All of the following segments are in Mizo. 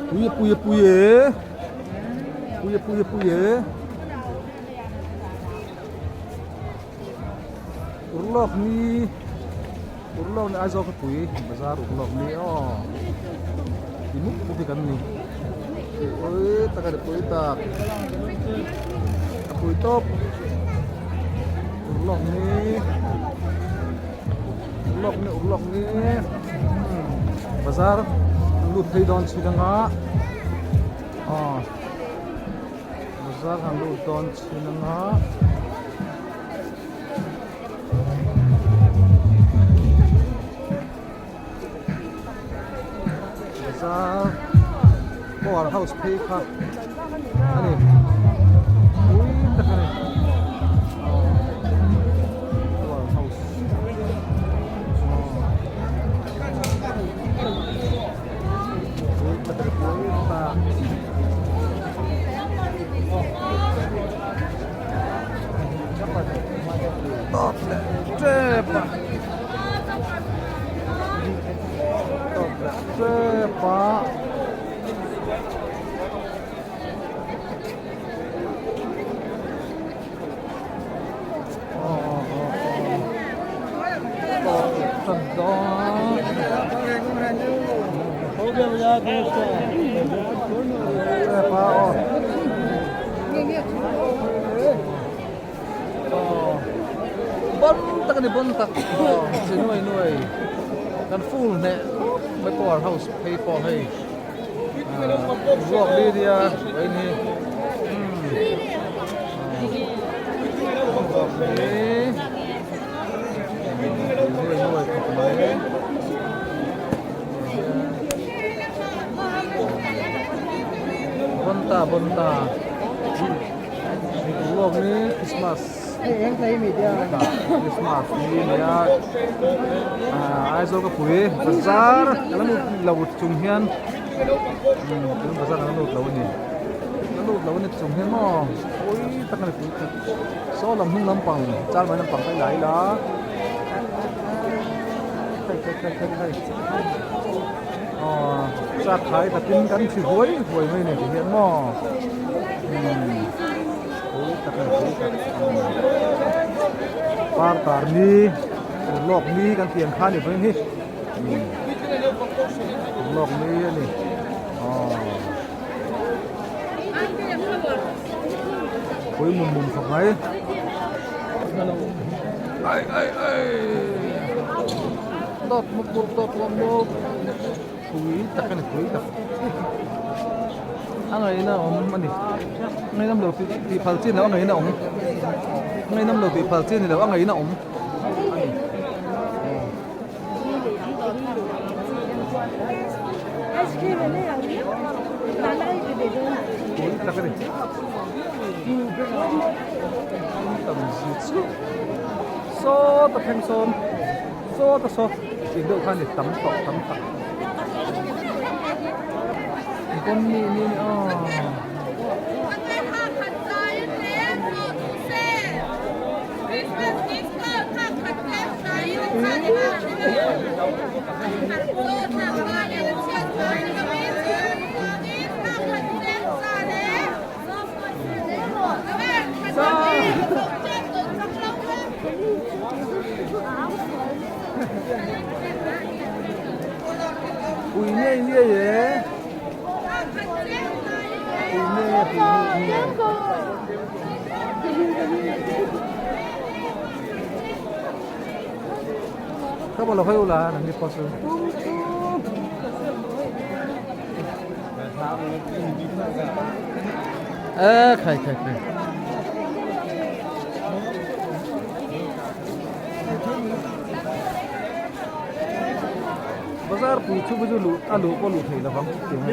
Pui a pui a pui e pui a pui a pui e Urlawk ni Urlawk ni Aizawl khawpui bazar Urlawk ni aw ti mup mup hi kan ni pui tak a ni pui tak a pui tawp Urlawk ni Urlawk ni Urlawk ni bazar an lut phei dawn chhin anga aw bazar an lut dawn chhin anga. Bazar power house phei kha a ni pui tak a ni power house pui tak a ni pui tak. Tawp leh tep a tawp leh tep a tawp leh tan dawn tep a aw. Bon tak a ni bon tak aw chi nuai nuai kan full hneh khawp mai power house phei pawh hei ruak li nia vawiin hi ruak li nuai nuai khawp mai. Bon ta bon ta. Lawk ni Christmas Christmas ni nia Aizawl ka pui bazar ka la lut lo chung hian tun bazar ka la lut lo a ni la lut lo a ni chung hian maw pui tak a ni pui tak saw lam hnung lampang char mai lampang ka ila ila khai khai khai khai khai aw chak khai takin kan thi huai huai mai a ni ti hian maw. Par tar ni lawk ni kan tih ang kha ni vawiin hi lawk ni a ni aw pui mum mum khawp mai ai ai ai tawp mup mup tawp mup mup. Pui tak a ni pui tak a ngaihna awm a ni ngainam lo tih tih phal chi ni lo a ngaihna awm ngainam lo tih phal chi ni lo a ngaihna awm a ni pui tak a ni tam zia chu sawta thleng sawn sawta saw tih deuh kha a ni tam tawh tam tak. Pawn ni ni ni aw. Pui ngei ngei e pui ngei e pui ngei ngei các bạn là hơi là làm đi qua sớm ê khai khai khai Bazar pui chu chu luh a luh pawh luh theih lovang tih ang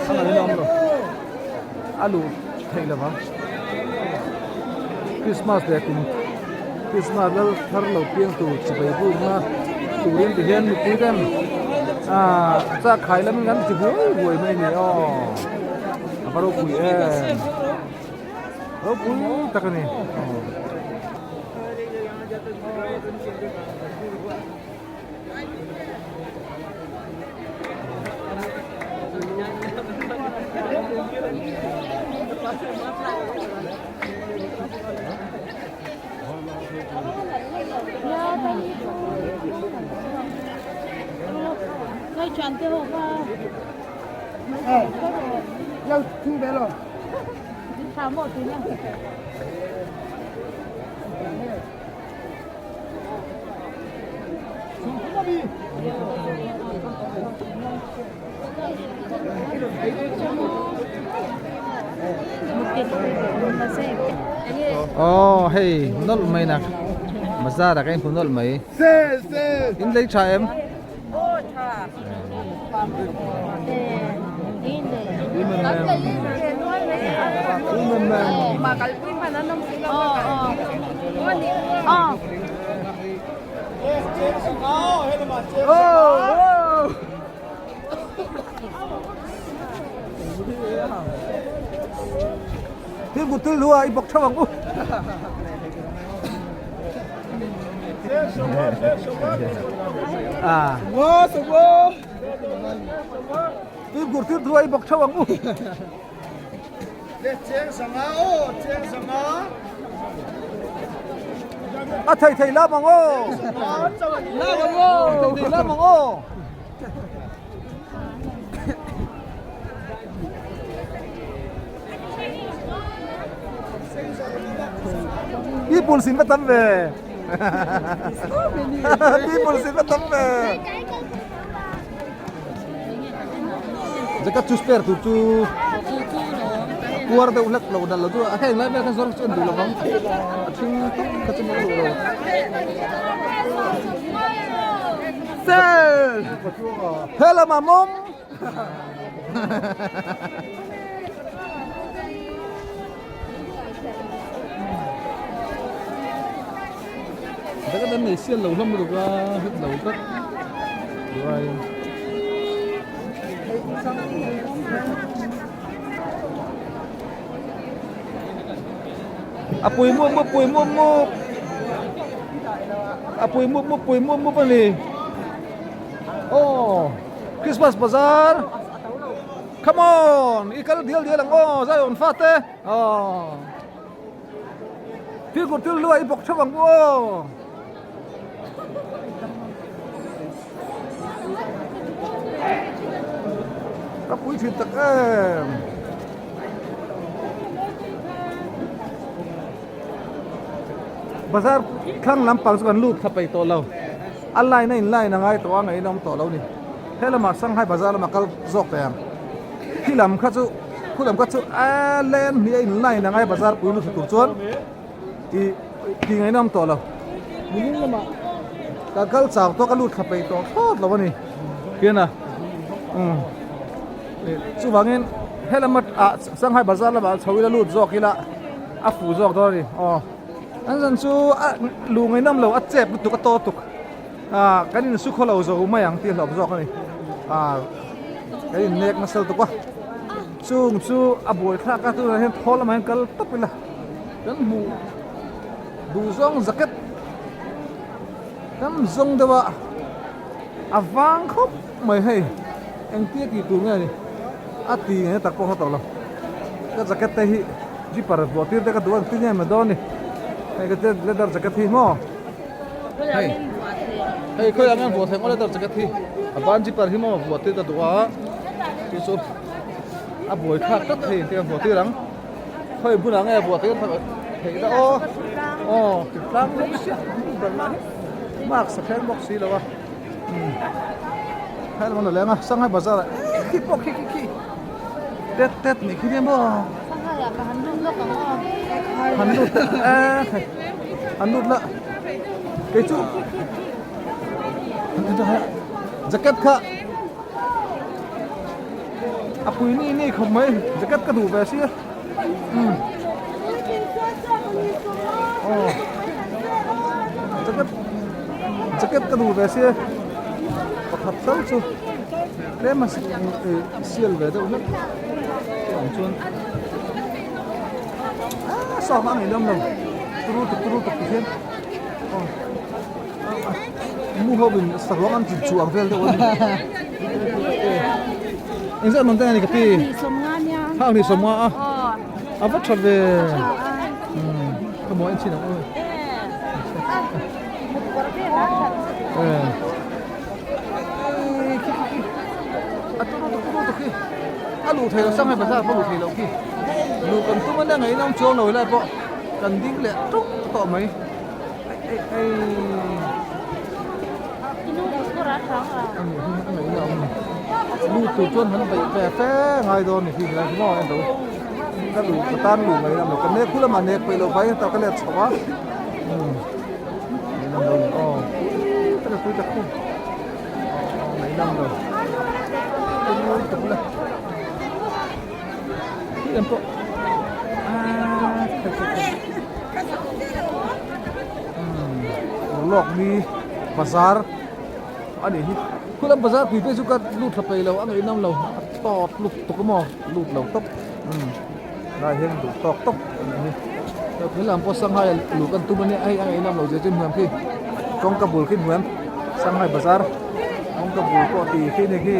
chuan a ngaihna awm lo a luh theih lovang Christmas leh kum Christmas lal thar lo piang tur chibai bukna turin ti hian mipui ten ah chak khai lamin kan ti buai buai mai a ni aw a va ropui em ropui tak a ni. Aw hei nawlh mai na bazar ah ka inhmu nawlh mai in lei tha em? Thil kut thil hua i bawk theuh ang u. À. Thil kut thil hua i bawk theuh ang u. A thei thei lam ang aw. Thei thei lam ang aw. People sin va tam ve. People sin va tam ve. Zaka chu spare tur chu puar deuh hlek lo dal lo chu a heng lai vel khan zawr chu an duh lo vang a thing tawp kha chu an duh lo. Sel! Helama mawm! Zaka dan nei sial lo hlawm lutuk a hit lo tlat duai. A pui mup mup pui mup mup a pui mup mup pui mup mup a ni aw Christmas bazar come on i kal dial dial ang aw Zion fate aw thil kut thil luai i bawk theuh ang u aw. Ka pui thin tak em. Bazar thlang lampang chu kan lut thla peih tawh lo. A line a in line a ngai tawh a ngaih in a awm tawh lo ni. He lamah Shanghai bazar lamah kal zawk teh ang. Khi lam kha chu khu lam kha chu a len hnih a in line a ngai bazar pui lut thla tur chuan. Tih tih ngaihna awm tawh lo. Nimin lamah ka kal chau tawh ka lut thla peih tawh thlawt lo a ni. Khian a umm chuvangin helama ah Shanghai bazar lamah chho ila lut zawk ila a fuh zawk dawn a ni aw. An zan chu a luh ngaihnawm lo a chep lutuk a to tuk ah kan insu khaw lo zo mai ang tih hlawm zawk a ni ah kan innek nasa lutuk a chung chu a buaithlak a tunah hian thawl lamah hian kal tawp ila. Kan hmuh duh zawng jacket kan zawng deuh a a vang khawp mai hei engtia tih tur nge ni a ti nge tak pawh kha tawh lo ka jacket te hi zipper vuah tir te ka duh a engtin nge maw dawn ni hei ka leather jacket hi maw hei hei khawiah nge vuah theih maw leather jacket hi a ban zipper hi maw vuah tir ka duh a chu chu a buai thlak tlat thei engtin nge vuah tir ang. Khawi hmunah nge buah theih theih la aw aw tlang bawk sia mark sa kher bawk si lo a hei lam a leng a Shanghai bazar ah khi pawh khi khi khi tet tet nih khi nia maw han lut e han lut la kei chu jacket kha. A pui ni ni khawp mai jacket ka duh ve sia umm aw jacket jacket ka duh ve sia pakhat tal chu tlem a sial ve deuh hlek chuvang chuan aaa saw kha a ngei lawm lo turu tuk turu tuk ti hian aw mu ho in saruang an chin chu ang vel deuh a ni. Engzat man te a ni ka pi? Hang ni 50 a. A va tha ve. Ka mawi an chin ang ui. A luh theih loh Shanghai Bazaar pawh luh theih loh khi. Luh kan tum ania ngei nawm chuang lo helai pawh kan ding leh tung tawh mai. Ei ei Lu tur chuan han beih ve fe ngai dawn ni khi helai hi maw en lo. Ka luh ka tan luh mai lam lo ka nek khu lamah nek peih loh vai tah ka let chho a. Umm ngei lam lo ni aw pui tak pui tak khu. Ngei lam lo. Pui tak la. Khi em pawh ah khai khai khai. Lawk ni bazar a nih hi khulam bazar pui phei chu ka lut thla peih lo a ngaihnawm lo a tawp lut tuk emaw lut lo tawp umm lai hian duh tawk tawp a nih hi helam pawh Shanghai a luh kan tum a nia hei a ngaihnawm lo zia chu hmuam khi kawngka bul khi hmuam Shanghai bazar kawngka bul pawh tih khi ni khi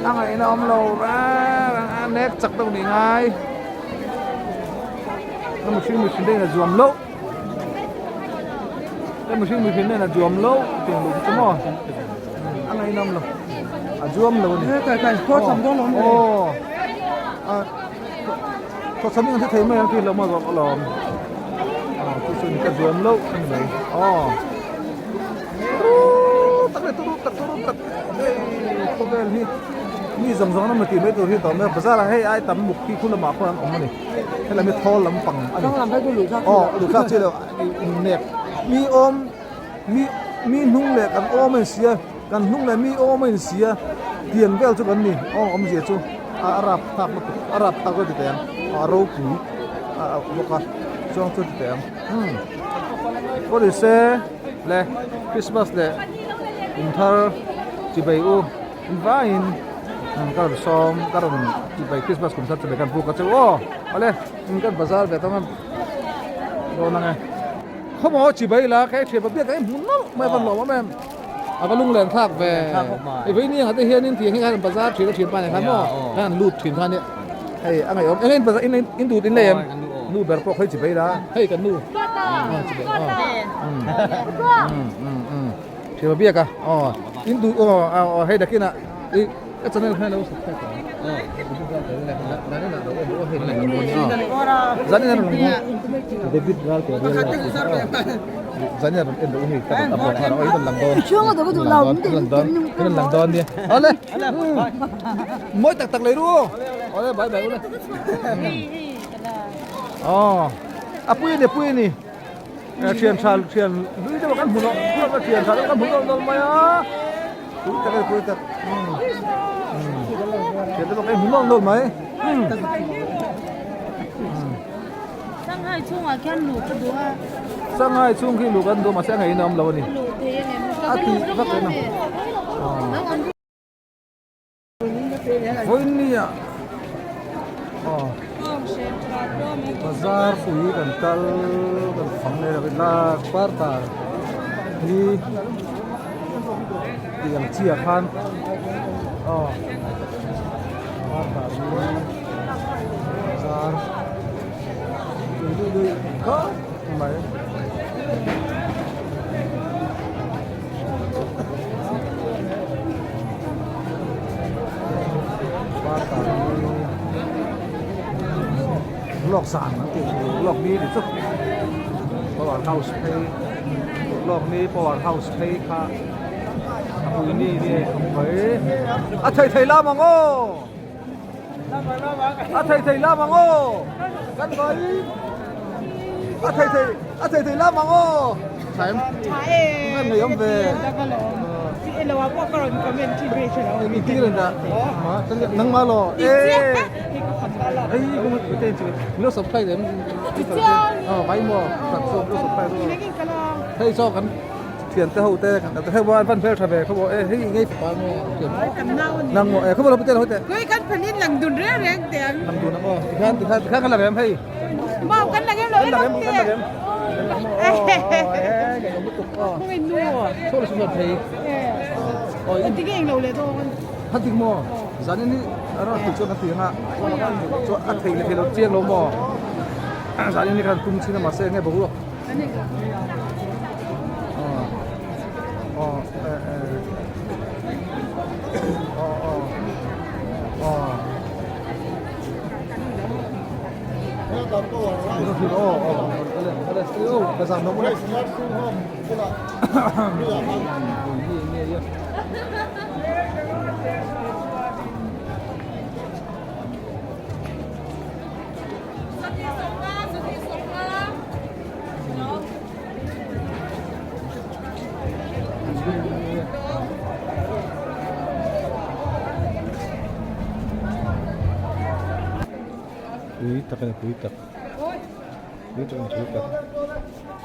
a ngaihnawm lo reng a nek chak deuh ni ngai. Ka mihring mihring te in a zuam loh ka mihring mihring te in a zuam loh tiang luh chu maw a ngaihnawm lo a zuam lo a ni Kai kai khaw cham dawn awm aw a khaw cham in an thei mai ang khi lo maw zawk alawm aw chu chu ni ka zuam loh a ni mai aw tak leh turu tak turu tak hei khawvel hi mi zawng zawng an awm tih mai tur hi a tawm a bazar ah hei ai tam muk hi khu lamah khuan an awm a ni. Helai hi thawl lampang a ni. Aw luh thlak chi lo innek mi awm mi mi hnung leh kan awm a insia kan hnung leh mi awm a insia tiang vel chu kan ni aw awmzia chu a rap thlak lutuk a rap thlak lutuk teh ang a ropui a bawk a chuang chu ti teh ang umm pawh ni se le Christmas leh inthar chibei u. Engvangin ka rawn sawm ka rawn tihpai Christmas kum thar chubei kan buk a chu aw awle kan bazar ve tawng a dawn ang e khawmaw chibai la ka thian pa biak ka hmu nawlh mai a van lawm awm em a va lunglen thlak ve i vei ni ang te hianin tiang hi khan bazar thin a thin pa nen khan maw khan an lut thin kha nia hei a ngaihawm eng in bazar in in dut in nei em nu ber pawh khawi chibai la hei kan nu chibai aw um um um Thiam a biak a aw in duh aw aw hei dakin ah i ka channel khan lo subscribe ang zanin a rawn David ral te zanin a rawn en duh hei ka rawn upload nghal aw i rawn lang dawn lang dawn i rawn lang dawn nia awle mawi tak tak lei ru awle bye bye ule aw a pui a ni a pui a ni. Thian tha thian hlui deuh kan hmu nawlh nawlh a thian tha deuh kan hmu nawlh nawlh mai a pui tak a ni pui tak thian deuh kan hmu nawlh nawlh mai Shanghai chhungah khian luh ka duh a Shanghai chhung khi luh kan duh mahse a ngaihna awm lo a ni a tih vak ena Vawinia aw bazar pui kan kal kan fang leh lo la quarter hi tih ang chi ah khan aw quarter hi bazar tui luih luih khawp mai. Lawk zan an tih lawk ni ni chu power house phei lawk ni power house phei kha a pui ni ni a mai a thei thei lam ang aw a thei thei lam ang aw kan vai a thei thei a thei thei lam ang aw tha em tha e nge nei awm ve lo ah pawh ka rawn comment thin ve thin eng i tir enda ma nang ma lo e ei kum te chi lo subscribe em oh vai mo sub sub lo subscribe hei cho kan thian te ho te kan te hei van van fel tha ve khaw e hei ngei pa nge thian nang mo e khaw lo te lo te koi kan phanin lang dun reng reng te ang lang dun ang o tikhan tikhan tikhan kan lang em hei mau kan lang em lo kan lang em kan lang em Pui tak a ni pui tak pui tak a ni pui tak.